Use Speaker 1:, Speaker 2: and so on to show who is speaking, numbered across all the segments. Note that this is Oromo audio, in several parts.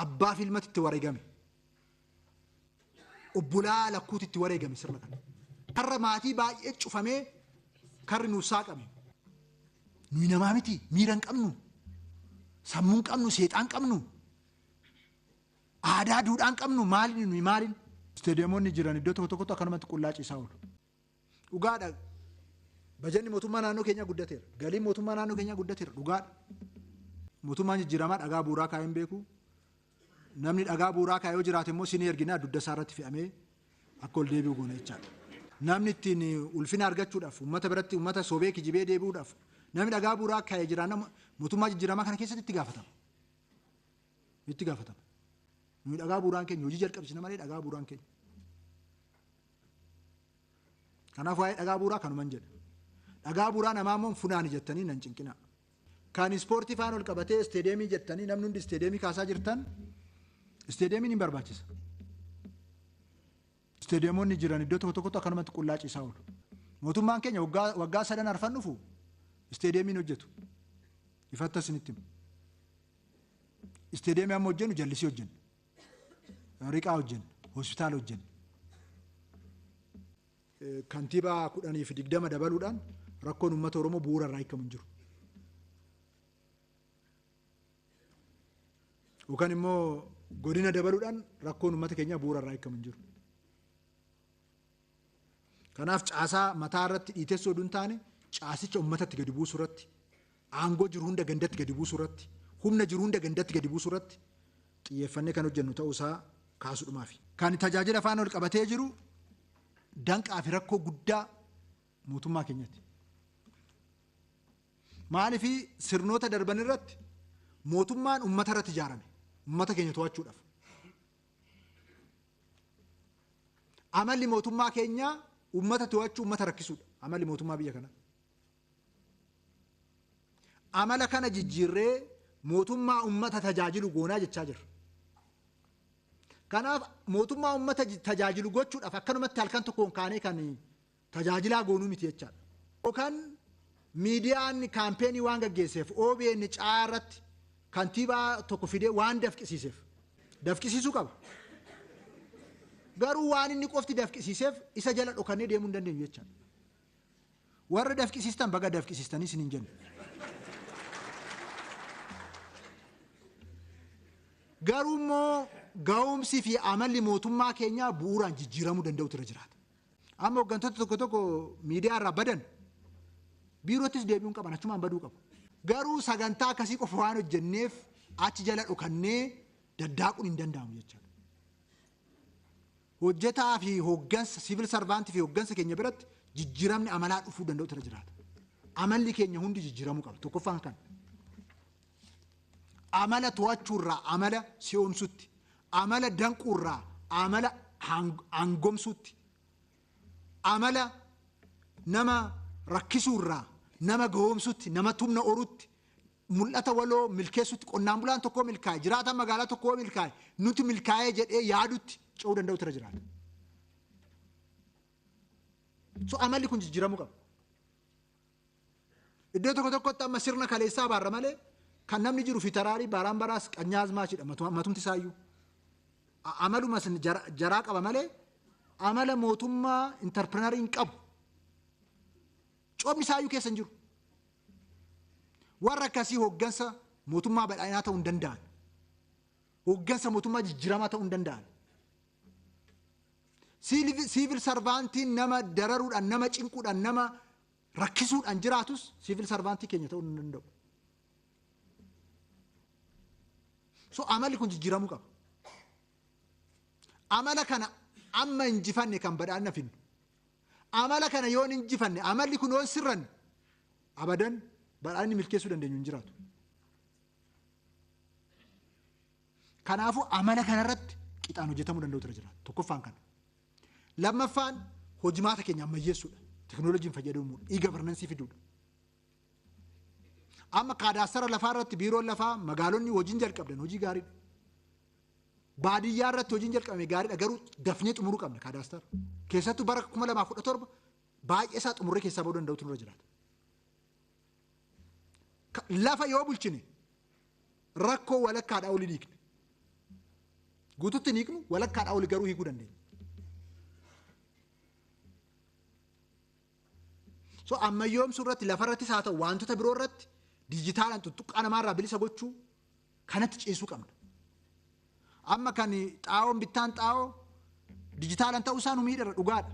Speaker 1: Abbaa fi ilmatti itti wareegame. Obbolaa lakkuutti itti wareegame sirna kana. Karra maatii baay'ee cufamee karri nuuf saaqame. Nuyi namaa miti, miira hin qabnu, sammuu hin qabnu, seexaan qabnu, aadaa duudhaa hin qabnu, maaliin nuyi maaliin? Isteediyeemonni jiran iddoo tokko tokkotti akkanumatti qullaa ciisaa oolu. Dhugaadha. Bajanni mootummaa naannoo keenyaa guddateera. Galiin mootummaa naannoo keenyaa guddateera. Dhugaadha. Mootummaan jijjiiramaa dhagaa bu'uuraa kaa'ee hin beeku. Namni dhagaa bu'uuraa kaa'ee yoo jiraate immoo sinii erginaa dugda isaa irratti fe'amee akka ol deebi'u goona jechaadha. Namni ittiin ulfina argachuudhaaf uummata biratti uummata sobee kijibee deebi'uudhaaf namni dhagaa bu'uuraa kaa'ee jiraanna mootummaa jijjiiramaa kana keessatti itti gaafatama. Itti gaafatama. Nuyi dhagaa bu'uuraan keenya hojii jalqabsiisna malee dhagaa bu'uuraan keenya. Kanaaf waa'ee dhagaa bu'uuraa kanuman jedha. Dhagaa bu'uuraa namaa immoo funaani jettanii nan cinqina. Kan ispoortii faana ol qabatee isteediyeemii jettanii namni hundi isteediyeemii kaasaa jirtan isteediyeemiin hin barbaachisa. Isteediyeemonni jiran iddoo tokko tokkotti akkanumatti qullaa ciisaa oolu. Mootummaan keenya waggaa sadan arfan dhufu isteediyeemiin hojjetu. Ifatta isinitti himu. Isteediyeemii amma hojjennu jallisii hojjenna. Riqaa hojjenna. Hospitaala hojjenna. Kantiibaa 10 fi 20 dabaluudhaan rakkoon uummata Oromoo bu'uura irraa hiikamu hin jiru. Yookaan immoo godina dabaluudhaan rakkoon uummata keenyaa bu'uura irraa hiikamu hin jiru. Kanaaf caasaa mataa irratti dhiitessuu oduu hin taane caasicha uummatatti gadi buusuu irratti, aangoo jiru hunda gandatti gadi buusuu irratti, humna jiru hunda gandatti gadi buusuu irratti xiyyeeffannee kan hojjennu ta'uusaa kaasuudhumaafi. Kan tajaajila faana ol qabatee jiru danqaa fi rakkoo guddaa mootummaa keenyatti. Maaliif sirnoota darban irratti mootummaan uummata irratti ijaarame uummata keenya to'achuudhaaf. Amalli mootummaa keenyaa uummata to'achuu uummata rakkisuudha. Amalli mootummaa biyya kanaa. Amala kana jijjiirree mootummaa uummata tajaajilu goonaa jechaa jirra. Kanaaf mootummaa uummata tajaajilu gochuudhaaf akkanumatti halkan tokkoon kaanee kan tajaajilaa goonuu miti jechaadha. Yookaan miidiyaan kaampeenii waan gaggeesseef OBN caa irratti kantiibaa tokko fidee waan dafqisiiseef dafqisiisuu qaba. Garuu waan inni qofti dafqisiiseef isa jala dhokannee deemuu hin dandeenyu jechaadha. Warra dafqisiistan baga dafqisiistanii isin hin jennu. Garuu immoo ga'umsi fi amalli mootummaa keenyaa bu'uuraan jijjiiramuu danda'utu irra jiraata. Amma hooggantoota tokko tokko miidiyaa irraa badan biiroottis deebi'uu hin qaban achumaan baduu qabu. Garuu sagantaa akkasii qofa waan hojjenneef achi jala dhokannee daddaaquun hin danda'amu jechaadha. Hojjetaa fi hooggansa siivil sarvaantii fi hooggansa keenya biratti jijjiiramni amalaa dhufuu danda'utu irra jiraata. Amalli keenya hundi jijjiiramuu qaba. Tokkoffaan kana. Amala to'achuurraa amala si'oomsutti, amala danquurraa amala aangomsuutti, amala nama rakkisuurraa nama ga'oomsutti, nama tumna orutti, mul'ata waloo milkeessutti, qonnaan bulaan tokkoo milkaa'e, jiraataan magaalaa tokkoo milkaa'e, nuti milkaa'ee jedhee yaadutti ce'uu danda'utu irra jiraata. So amalli kun jijjiiramuu qaba. Iddoo tokko tokkotti amma sirna kaleessaa baarra malee kan namni jiru fitaraarii baaraan baraas qanyaazmaachidha matumti isaayyuu. Amaluma jaraa qaba malee amala mootummaa intarpirinarii hin qabu. Coomni isaayyuu keessa hin jiru. Warra akkasii hooggansa mootummaa badhaadhinaa ta'uu hin danda'an. Hooggansa mootummaa jijjiiramaa ta'uu hin danda'an. Siivil sarvaantiin nama dararuudhaan, nama cinquudhaan, nama rakkisuudhaan jiraatus siivil sarvaantii keenya ta'uu hin danda'u. So amalli kun jijjiiramuu qaba. Amala kana amma injifanne kan badhaadhina finnu. Amala kana yoon injifanne amalli kun yoon sirranne abadan badhaadhinni milkeessuu dandeenyu hin jiraatu. Kanaafuu amala kanarratti qixaan hojjetamuu danda'utu irra jiraata. Tokkoffaan kana. Lammaffaan hojimaata keenya ammayyeessuudha. Teknooloojiin fayyadamuudha. E-governance fiduudha. Amma kaadaastara lafaa irratti biiroon lafaa magaalonni hojiin jalqabdan hojii gaariidha. Baadiyyaa irratti hojiin jalqabame gaariidha garuu dafnee xumuruu qabna kaadaastara. Keessattuu bara 2017 baay'ee isaa xumurree keessaa bahuu danda'utu nurra jiraata. Lafa yoo bulchine rakkoo walakkaadhaa olii dhiikne. Guututti hin hiiknu, walakkaadhaa oli garuu hiikuu dandeenya. So ammayyoomsuu irratti, lafarrattis haa ta'u wantoota biroo irratti dijitaalaan tuttuqqaa namaarraa bilisa gochuu kanatti ceesuu qabna. Amma kan xaa'oon bittaan xaa'oo dijitaalaan ta'uu isaa nu miidhara, dhugaadha.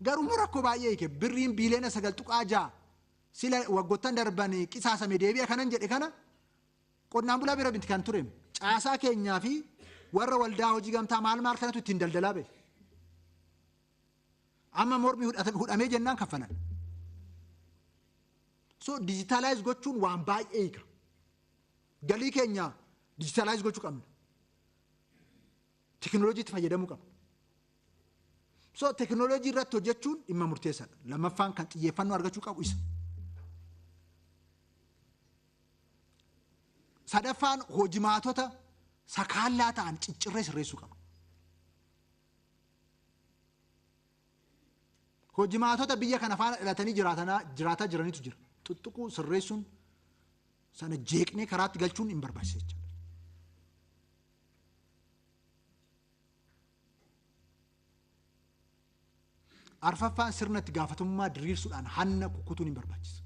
Speaker 1: Garuu immoo rakkoo baay'ee hiike. Birriin biiliyoona 9.6 sila waggoottan darban qisaasame deebi'a kanan jedhe kana qonnaan bulaa bira miti kan ture. Caasaa keenyaa fi warra waldaa hojii gamtaa maal maal kanatu ittiin daldalaa ba'e. Amma mormi hudhamee jennaan kaffalan. So dijitaalaayiz gochuun waan baay'ee hiika. Galii keenya dijitaalaayiz gochuu qabna. Tekinooloojiitti fayyadamuu qabna. So tekinooloojii irratti hojjechuun dhimma murteessaadha. Lammaffaan kan xiyyeeffannoo argachuu qabu isa. Sadaffaan hojimaatota sakaallaa ta'an ciccirree sirreessuu qabna. Hojimaatota biyya kana faana dhalatanii jiraataa jiranitu jira. Tuttuquu sirreessuun sana jeeqnee karaatti galchuun hin barbaachisa jechuudha. Arfaffaan sirna itti gaafatamummaa diriirsuudhaan hanna kukkutuun hin barbaachisa.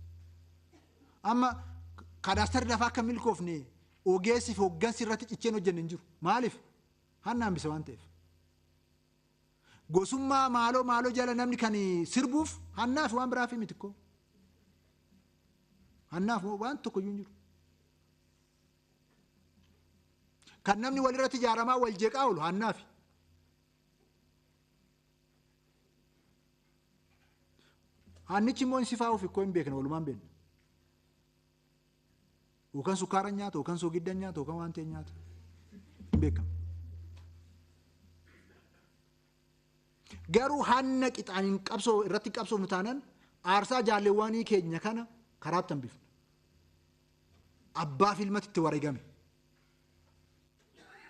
Speaker 1: Amma kaadaastarri lafaa akka milkoofne ogeessi fi hooggansi irratti cicheen hojjenne hin jiru. Maaliif? Hanna hambisa waan ta'eef. Gosummaa maaloo maaloo jala namni kan sirbuuf hannaaf waan biraaf miti koo. Hannaaf waan tokko iyyuu hin jiru. Kan namni walirratti ijaaramaa wal jeeqaa oolu hannaafi. Hannichi immoo hin sifaa'uuf ikkoo hin beekne, walumaan beekne. Yookaan sukkaara nyaata, yookaan soogidda nyaata, yookaan waan ta'e nyaata. Hin beekamu. Garuu hanna qixaan hin qabsoo irratti qabsoofnu taanaan aarsaa jaalleewwanii keenya kana karaatti hambifna. Abbaa fi ilmatti itti wareegame.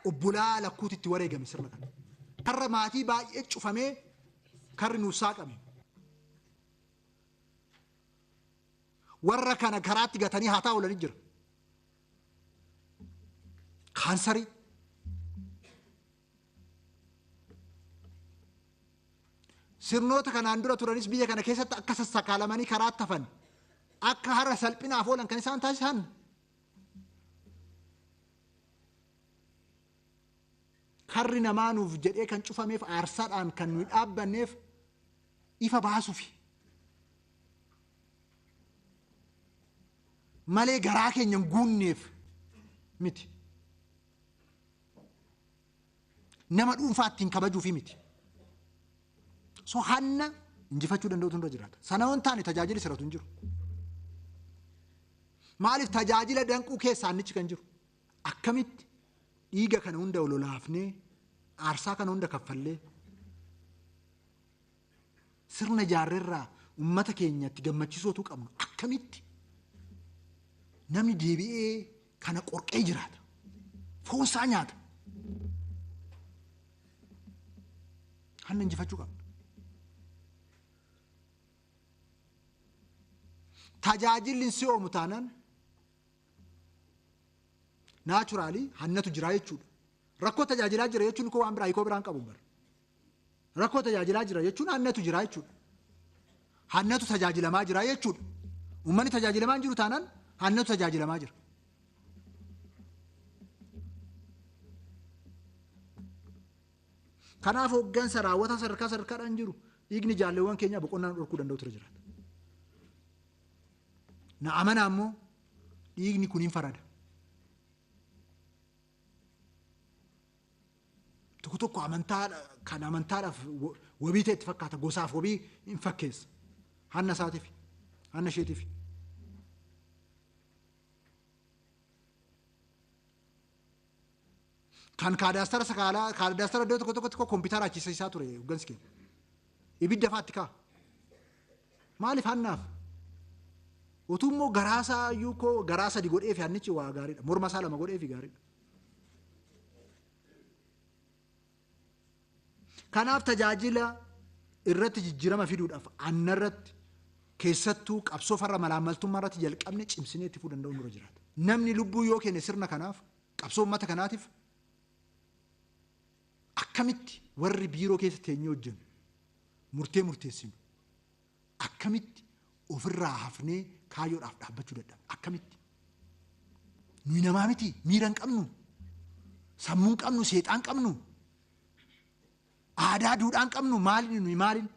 Speaker 1: Obbolaa lakkuutti itti wareegame sirna kana. Karra maatii baay'ee cufamee karri nuuf saaqame. Warra kana karaatti gatanii haa taa'u oolanii jira. Kaansarii. Sirnoota kanaan dura turanis biyya kana keessatti akka sassakaalamanii karaatti hafan, akka har'a salphinaaf oolan kan isaan taasisan. Karri namaa nuuf jedhee kan cufameef aarsaadhaan kan nuyi dhaabbanneef ifa baasuufi. Malee garaa keenya hin guunneef miti. Nama dhuunfaa ittiin kabajuufi miti. So hanna injifachuu danda'utu irra jiraata. Sana waan taane tajaajilli sirratu hin jiru. Maaliif tajaajila danquu keessaa annichi kan jiru? Akkamitti dhiiga kana hunda lolaafnee aarsaa kana hunda kaffallee sirna jaarreerraa uummata keenyatti gammachiisootu qabnu akkamitti namni deebi'ee kana qorqee jiraata? Foonsaa nyaata. Hanna injifachuu qabna. Tajaajilli hin si'oomu taanaan naachuraalii hannatu jira jechuudha. Rakkoo tajaajilaa jira jechuun koo waan biraa hiikoo biraan qabu bara. Rakkoo tajaajilaa jira jechuun hannatu jira jechuudha. Hannatu tajaajilamaa jira jechuudha. Uummanni tajaajilamaa hin jiru taanaan hannatu tajaajilamaa jira. Kanaaf hooggansa raawwataa sadarkaa sadarkaadhaan jiru dhiigni jaalleewwan keenyaa boqonnaan dhorkuu danda'u ture jiraata. Na amanaa immoo dhiigni kun hin farada. Tokko tokko amantaa kan amantaadhaaf wabii ta'e itti fakkaata, gosaaf wabii hin fakkeessa. Hanna isaatiif, hanna isheetiif. Kan kaadaastara sakaalaa, kaadaastara iddoo tokko tokkotti kompiitara achiisisaa ture hooggansi keenya. Ibidda fa'aatti kaa'a. Maaliif hannaaf? Utuu immoo garaasaa iyyuu koo garaa sadi godhee fi hannichi waa gaariidha. Morma isaa lama godhee fi gaariidha. Kanaaf tajaajila irratti jijjiirama fiduudhaaf anna irratti keessattuu qabsoo farra malaammaltummaa irratti jalqabne cimsinee itti fufuu danda'u nurra jiraata. Namni lubbuu yoo kenne sirna kanaaf qabsoo uummata kanaatiif Akkamitti warri biiroo keessa teenyee hojjennu murtee murteessinu akkamitti ofirraa hafnee kaayyoodhaaf dhaabbachuu dadhabna? Akkamitti? Nuyi namaa miti, miira hin qabnu, sammuu hin qabnu, seexaan qabnu, aadaa duudhaa hin qabnu. Maaliin nuyi? Maaliin?